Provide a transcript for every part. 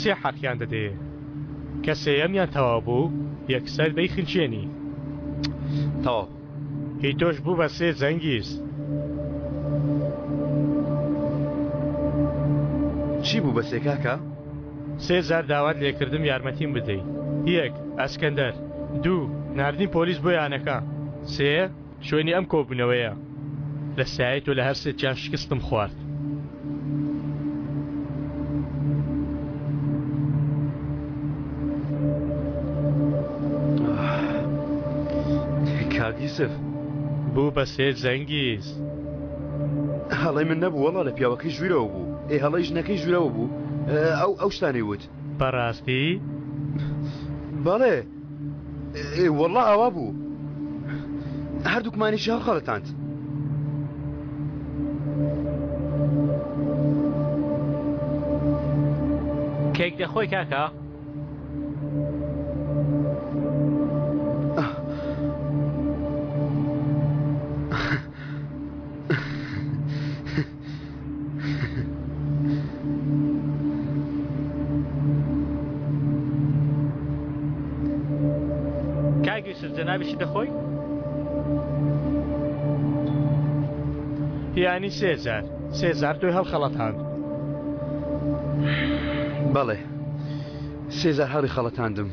سێ حەقیان دەدەیێ. کە سێیەمیان تەواو بوو، یەکسەر دەیخنکێنی. تەواو. هی تۆش بوو بە سێ جەنگیز. چی بوو بە سێ کاکە؟ سێ جار داوات لێکردم یارمەتیم بدەی. یەک، ئەسکەندەر. دوو، ناردنی پۆلیس بۆ یانەکە. سێ، شوێنی ئەم کۆبوونەوەیە. لە سایەی تۆ لە هەرسێکیان شکستم خوارد. کاک یوسف. بوو بە سێ جەنگیز. هەڵەی من نەبوو وەڵا لە پیاوەکەی ژوورەوە بوو. ئێ هەڵەی ژنەکەی ژوورەوە بوو. ئەو ئەو شتانەی وت. بەڕاستی؟ بەڵێ. ئێ وەڵا ئاوا بوو. هەردووکمانیشی هەڵخەڵەتاند. کێک دەخۆی کاکە؟ کاک یوسف جەنابیشی دەخۆی؟ یانی سێ جار سێ جار تۆی هەڵخەڵەتاند. بەڵێ سێ جار هەڵی خەڵەتاندم.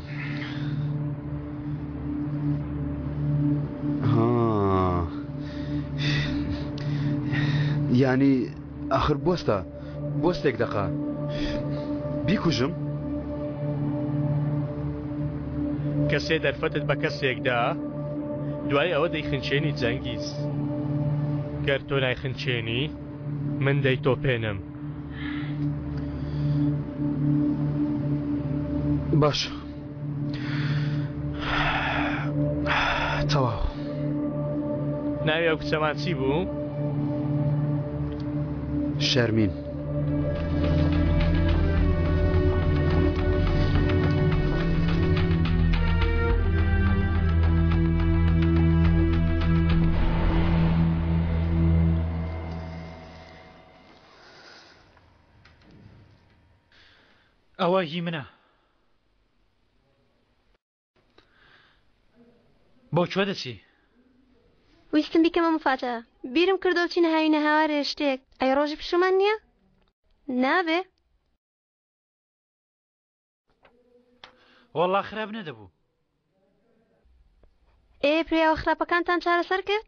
یانی ئاخر بۆستە بۆستێک دەقە بیکوژم؟ کەسێ دەرفەتت بە کەسێک دا دوای ئەوە دەیخنچێنی جەنگیز گەر تۆ نایخنچێنی من دەیتۆپێنم. باش تەواو. ناوی ئەو کچەمان چی بوو؟ شەرمین. ئەوە هی منە. بۆ کوێ دەچی؟ ویستم بیکەمە موفاجەئە. بیرم کردەوە چینە هاوینە هاوارێ شتێک. ئەی ڕۆژی پشوومان نییە؟ نابێ. وەڵا خراپ نەدەبوو. ئێ پیاوە خراپەکانتان چارەسەر کرد؟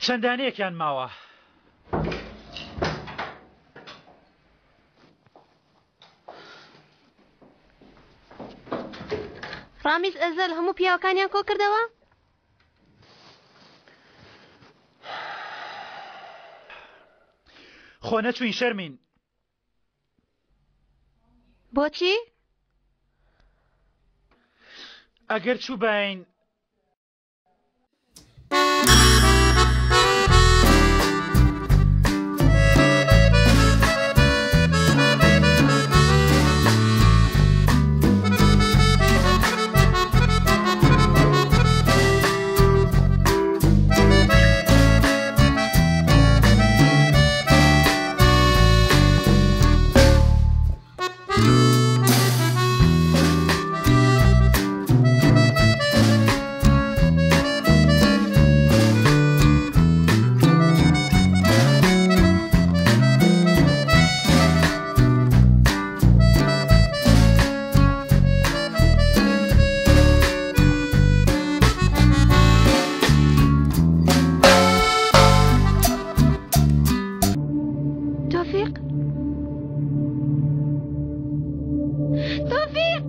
چەند دانەیەکیان ماوە. ڕامیز ئەزەل هەموو پیاوەکانیان کۆ کردەوە؟ خۆ نەچووین شەرمین. بۆچی؟ ئەگەر چووباین تۆفیق تۆفیق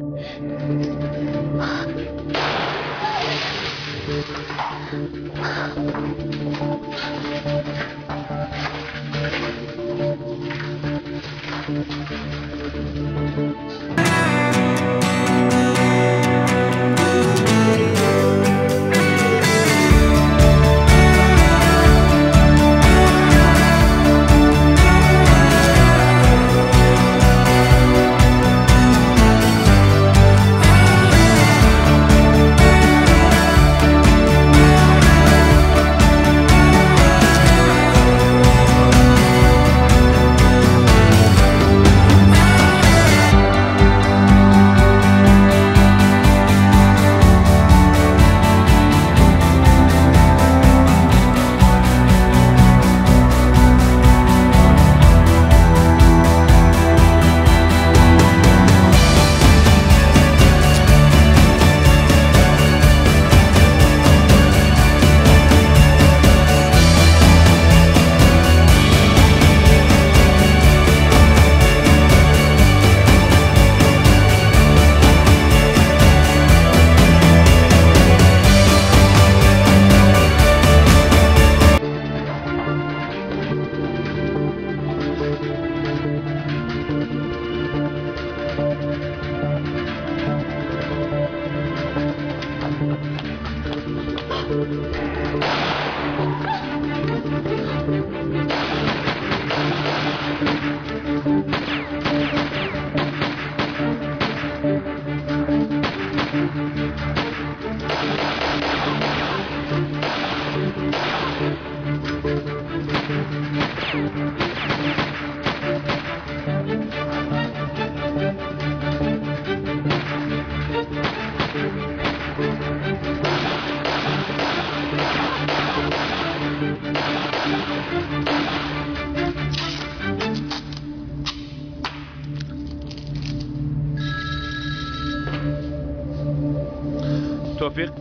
تۆفیق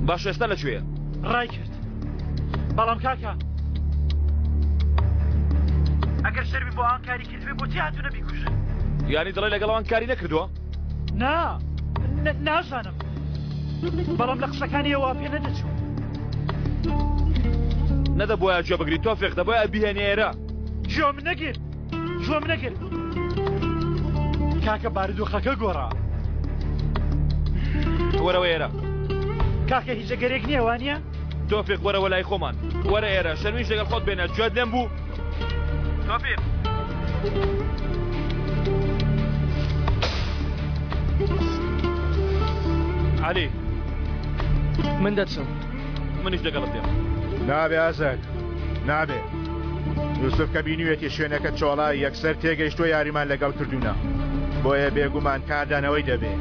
باش ئێستا لە کوێیە؟ ڕای کرد بەڵام کاکە ئەگەر شەرمی بۆ ئەوان کاری کردبێ بۆچی هاتوونە بیکوژن؟ یانی دەڵێ لەگەڵ ئەوان کاری نەکردووە؟ نا نازانم بەڵام لە قسەکانیەوە پێ نەدەچوو. نەدەبوایە گوێ بگری تۆفیق دەبوایە بیهێنی ئێرە. گوێم نەگرت گوێم نەگرت کاکە بارودۆخەکە گۆڕا. وەرەوە ئێرە. کاکە هیچ ئەگەرێک نییە وانە؟ تۆفیق وەرەوە لای خۆمان وەرە ئێرە شەرمیش لەگەڵ خۆت بێنە گوێت لێم بوو تۆفیق. عەلی من دەچم. منیش لەگەڵت دێم. نابێ ئازاد نابێ. یوسف کە بینیوێتی شوێنەکە چۆڵە یەکسەر تێگەیشتووە یاریمان لەگەڵ کردوونە بۆیە بێگومان کاردانەوەی دەبێ.